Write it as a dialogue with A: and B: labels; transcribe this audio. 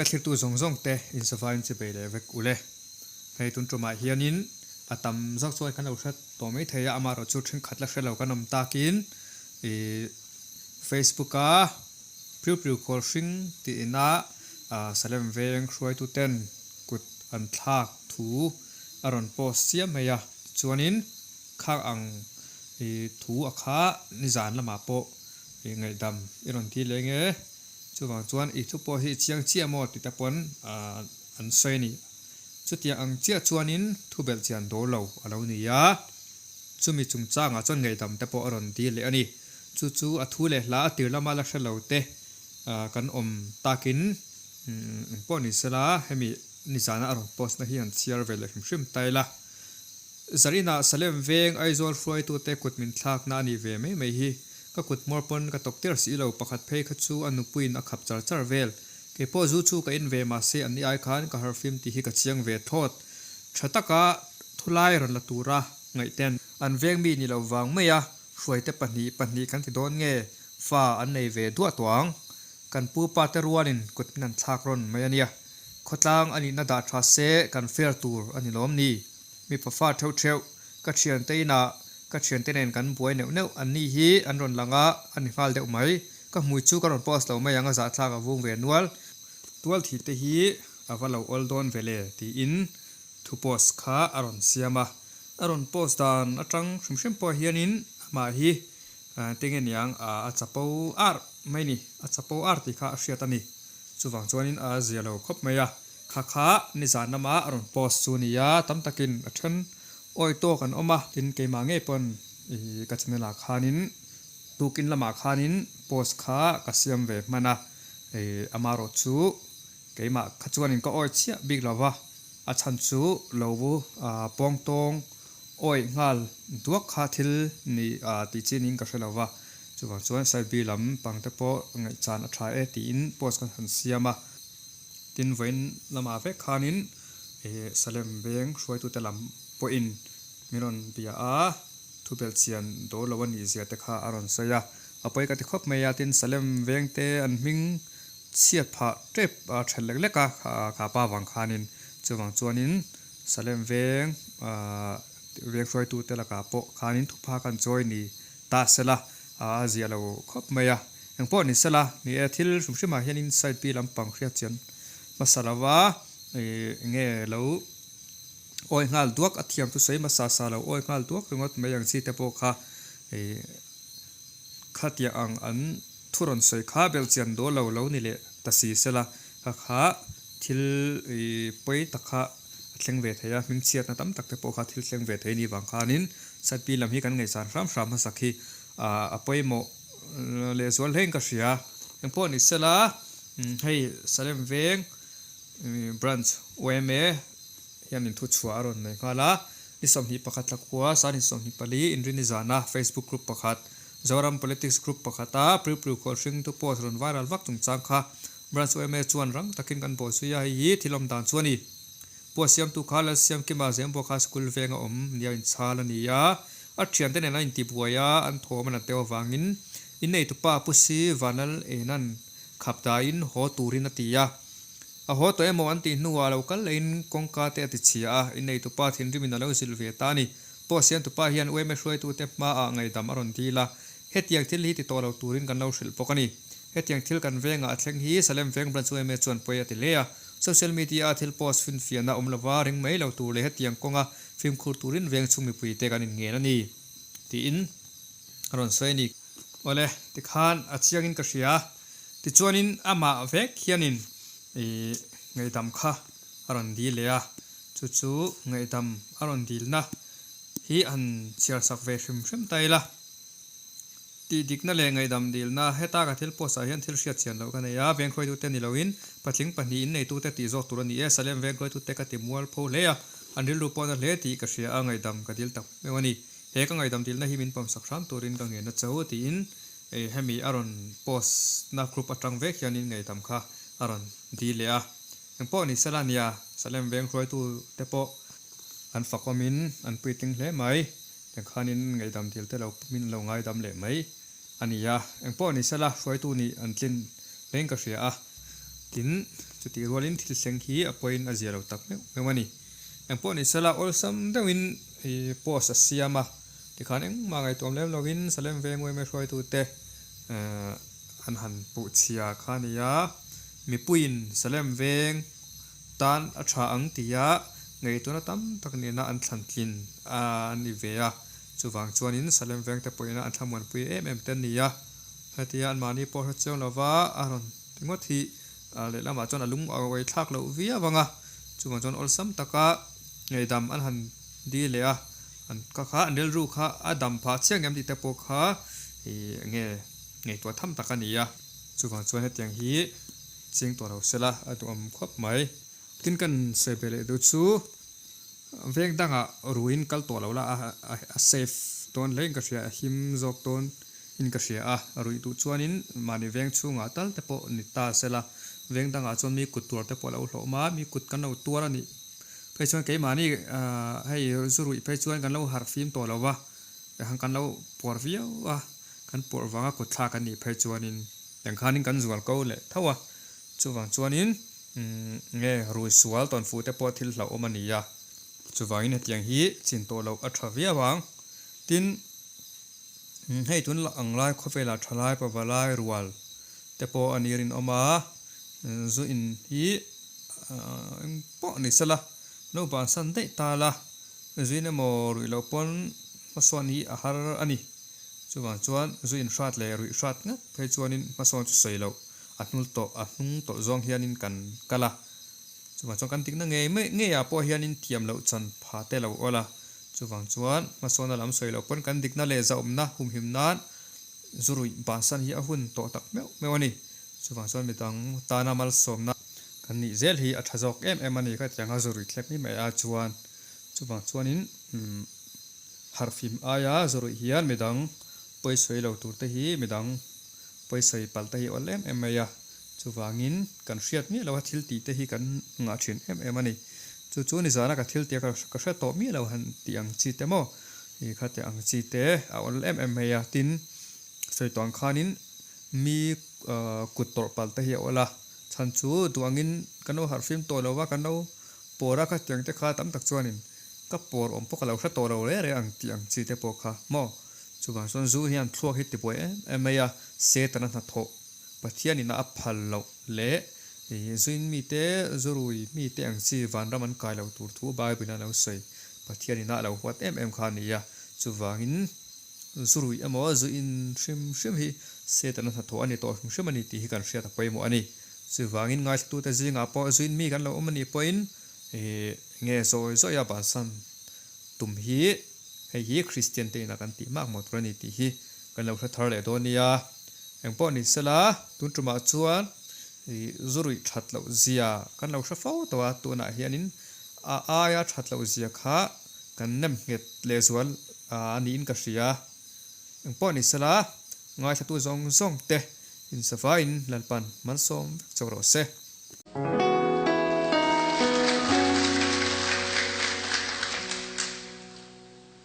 A: Awle thlirtu zawng zawng te insavain chi bei leh vek ule. Hei tun tumah hianin a tam zawk chuan kan lo hre tawh mai thei a, amaherawh chu thenkhat la hre lo kan awm takin ih Facebook a Priu Priu Khawl Hring tih ina Salem Veng hruaitu ten kut an thlak thu a rawn post chiam mai a, tichuanin khang ang ih thu a kha nizan lamah pawh ih ngaihdam i rawn ti leh nge. Chuvang chuan i thu pawh hi i chiang chiah maw tih te pawn an sawi a ni. Chutiang ang chiah chuanin thu belh chian dawl lo a lo ni a, chumi chungchangah chuan ngaihdam te pawh a rawn dil leh a ni. Chu chu a thu leh hla a tir lama la hre lo te kan awm takin eng pawh ni sela hemi nizana a rawn post na hi han chhiar ve leh hrim hrim ta ila. Zarina Salem veng Aizawl hruaitute kut min thlakna a ni ve mai mai hi. Ka kut hmawr pawn ka tawk der si lo, pakhat phei kha chu a nupuiin a khap char char vel. Kei pawh zu chu ka in ve mahse an ni ai khan ka harfim tih hi ka chiang ve thlawt. Tha taka thulai rawn la tura ngaihten. An veng mi ni lo vang mai a, hruaite pahnih pahnih kan ti dawn nge, fa an nei ve duah tawh ang. Kan pu pa te rualin kut min an thlak rawn mai a nia. Khawtlang a nihna dah tha se kan fair tur a ni lawm ni. Mipa fa theuh theuh, ka thiante inah ka thiante nen kan buai neuh neuh an ni hi an rawn lang a, a ni nghal deuh mai. Ka hmui chu ka rawn post lo mai ang a zahthlak a vung ve nual. Tual thih te hi a va lo awl dawn ve le tiin thu post kha a rawn siam a. A rawn post dan atang hrim hrim pawh hianin amah hi tinge niang a chapo ar mai ni, a chapo ar tih kha a hriat a ni. Chuvang chuanin a zia lo khawp mai a. Kha kha nizan lama a rawn post chu nia, tam takin a then awi tawk an awm a, tin keimah ngei pawn i ka channel ah khanin tukin lamah khanin post kha ka siam ve hman a, i amarawh chu keimah kha chuanin ka awi chiah bik lo va, a chhan chu lo pawng tawng awi nghal duak kha thil ni tih chi niin ka hre lo va, chuvang chuan side B lam pang te pawh ngaihchan a tha e tiin post kan han siam a. Tin, vawiin lamah vek khanin Salem veng hruaitute lam pawhin min rawn bia a, thu belhchian dawl lo a nih zia te kha a rawn sawi a, a pawi ka ti khawp mai a, tin Salem vengte an hming chhiat phah tep a then lek lek a, kha pa vang khanin chuvang chuanin Salem veng veng hruaitute lakah pawh khanin thupha kan chawi ni ta sela a zia lo khawp mai a. Engpawh ni sela, ni e, thil hrim hrimah hian inside pi lampang hriat chian hmasa lova enge lo awi nghal duak a thiam thusawi hmasa sa lo awi nghal duak ringawt mai ang chi te pawh kha khatiang ang an thu rawn sawi kha belh chian dawl lo lo ni leh ta si sela kha kha thil pawi tak kha a thleng ve thei a, hmingchhiatna tam tak te pawh kha thil thleng ve thei ni vang khanin side pi lam hi kan ngaihsan hram hram hmasak hi a pawimawh lehzual hlein ka hria. Engpawh ni sela hei Salem Veng Branch yma hian in thuchhuah a rawn nei nghal a, ni 21 thla khua Sani 24 Inrini zana Facebook group pakhat Zoram Politics Group pakhata Priu Priu Khualhring thu post rawn viral vak chungchang kha Branch yma chuan rang takin kan bawhzui a, hei hi thil awm dan chu a ni. Pua siamtu kha Lalsiamkima Zembawkha School venga awm nia inchhal a ni a, a thiante nen an intibuai a, an thawm a nat deuh avangin inneitupa Pusi Vanlal Enan khap daiin haw turin a ti a. A haw tawh emaw an tih hnuah a lo kal lehin kawngka te a ti chhia a, inneitupa thinrimin a lo zilh ve ta a ni. Pua siamtupa hian UMA hruaitute hmaah ngaihdam a rawn dil a, hetiang thil hi ti tawh lo turin kan lo hrilh bawk a ni. Hetiang thil kan vengah a thleng hi Salem Veng Branch UMA chuan pawi a ti hle a. Social media-a thil post finfiahna awm lova ring mai lo tur leh hetiang kawnga fimkhur turin veng chhung mipuite kan inngen a ni, tiin a rawn sawi a ni. Awle, tikhan a chiangin ka hria. Tichuanin amah vek hianin ih ngaihdam kha a rawn dil leh a, chu chu ngaihdam a rawn dilna hi han chhiarsak ve hrim hrim ta ila. Tih dikna leh ngaihdam dilna, Heta ka thil post ah hian thil hriat chian loh ka nei a, vengkhawitute ni loin patling pahnih in neitute tih zawk tur a ni e, Salem vengkhawitute ka ti mual pho hle a, an rilru pawhna hle tih ka hria a, ngaihdam ka dil tak meuh a ni. He ka ngaihdam dilna hi min pawmsak hram turin ka ngen a cho tiin hemi a rawn post na group atang vek hianin ngaihdam kha a rawn dil leh a. Engpawh ni sela nia, Salem vengkhawitute pawh an fakawmin an puitling hle mai. Eng khanin ngaihdam dil te lo min lo ngaidam leh mai a ni a, engpawh ni sela hruaitu nih an tlin reng ka hria a. Tin, Chutih rualin thil thleng hi a pawiin a zia lo tak meuh meuh a ni. Engpawh ni sela awlsam deuhin post a siam a, tikhan engmah ngaihtuam lem lovin Salem veng uaime hruaitute an han puh chhia kha a ni a. Mipuiin Salem veng tan a tha ang tia ngaihtuahna tam tak nena an thlan tlin a ni ve a. Chuvang chuanin Salem vengte pawhin an thlamuanpui em em te a ni a. Hetia anmahni pawh hre chiang lova a rawn ti ngawt hi lehlamah chuan a lung a uai thlak loh viau ang a, chuvang chuan awlsam taka ngaihdam an han dil leh a, an ka kha an rilru kha a dam phah chiang ngem tih te pawh kha ih nge ngaihtuah tham tak a ni a. Chuvang chuan hetiang hi ching tawh lo sela a duhawm khawp mai. Tin kan sawi ve leh duh chu veng dangah ruin kal tawh lo la a safe dawn hle in ka hria a him zawk dawn in ka hria a, ruih duh chuanin mahni veng chhungah tal te pawh ni ta sela veng dangah chuan mi kut tuar te pawh a lo hlawh a, mi kut kan lo tuar a nih phei chuan keimahni hei zu ruih phei chuan kan lo harh fim tawh lo va, kan lo puar viau a, kan puar vanga kut thlak a nih phei chuanin engkhanin kan zual ko leh tho a, chuvang chuanin Nge rui sual tawn fuh te pawh thil hlauhawm a ni a, chuvangin hetiang hi chin tawh loh a tha viau ang. Tin, hei tun ang lai khawvelah thalai pavalai rual te pawh a ni rinawm a, zu in hi eng pawh ni sela, lo bansan daih ta la, zu in emaw ruih loh pawn hmasawn hi a har a ni. Chuvang chuan zu in hrat leh ruih hrat ngat phei chuanin hmasawn chu sawi loh. A hnul tawh, a hnung tawlh zawng hianin kan kal a, chuvang chuan kan dikna ngei mai ngeiah pawh hianin thiam loh chan pha te lo awl a, chuvang chuan hmasawna lam sawi loh pawn kan dikna leh zahawmna humhim nan zu ruih bansan hi a hun tawh tak meuh meuh a ni. Chuvang chuan midang tana malsawmna kan nih zel hi a tha zawk em em a ni khatianga zu ruih thlek mai mai a chuan chuvang chuanin harhfim aia zu ruih hian midang pawisawi lo tur te hi midang Pawisawi palh te hi awl em em mai a, chuvangin kan hriat miah loha thil tih te hi kan ngah thin em em a ni. Chu chu nizana ka thil tih a ka hre tawh miah lo han tih ang chi te maw, i khate ang chi te a awl em em mai a, tin sawi tawh ang khanin mi kut tawrh palh te hi a awl a, chhan chu duh angin kan lo harhfim tawh lo va, kan lo pawr a khatiang te kha tam tak chuanin ka pawr awm pawh ka lo hre tawh lo reng reng ang tih ang chi te pawh kha maw. Chuvang chuan zu hian thluak hi tibuai em em mai a, Setana hnathawh Pathian ina a phal loh leh zuin mite, zurui mite ang chi vanram an kai lo tur thu Bible-in a lo sawi Pathian ina a lo huat em em kha a ni a. Chuvangin zurui emaw zuin hrim hrim hi Setana hnathawh a ni tawh hrim hrim a ni tih hi kan hriat a pawimawh a ni. Chuvangin ngaithlatute zingah pawh zuin mi kan lo awm a nih pawhin nge zawi zawia bansan tum hi Hei hi Kristian te inah kan tih mak maw tur a ni tih hi kan lo hre thar leh dawn nia. Engpawh ni sela, tun tumah chuan ih zu ruih that loh zia kan lo hre fo tawh a, tunah hianin a aia that loh zia kha kan nem nghet lehzual a niin ka hria. Engpawh ni sela, ngaithlatu zawng zawng te insavaiin Lalpan malsawm vek chauh rawh se.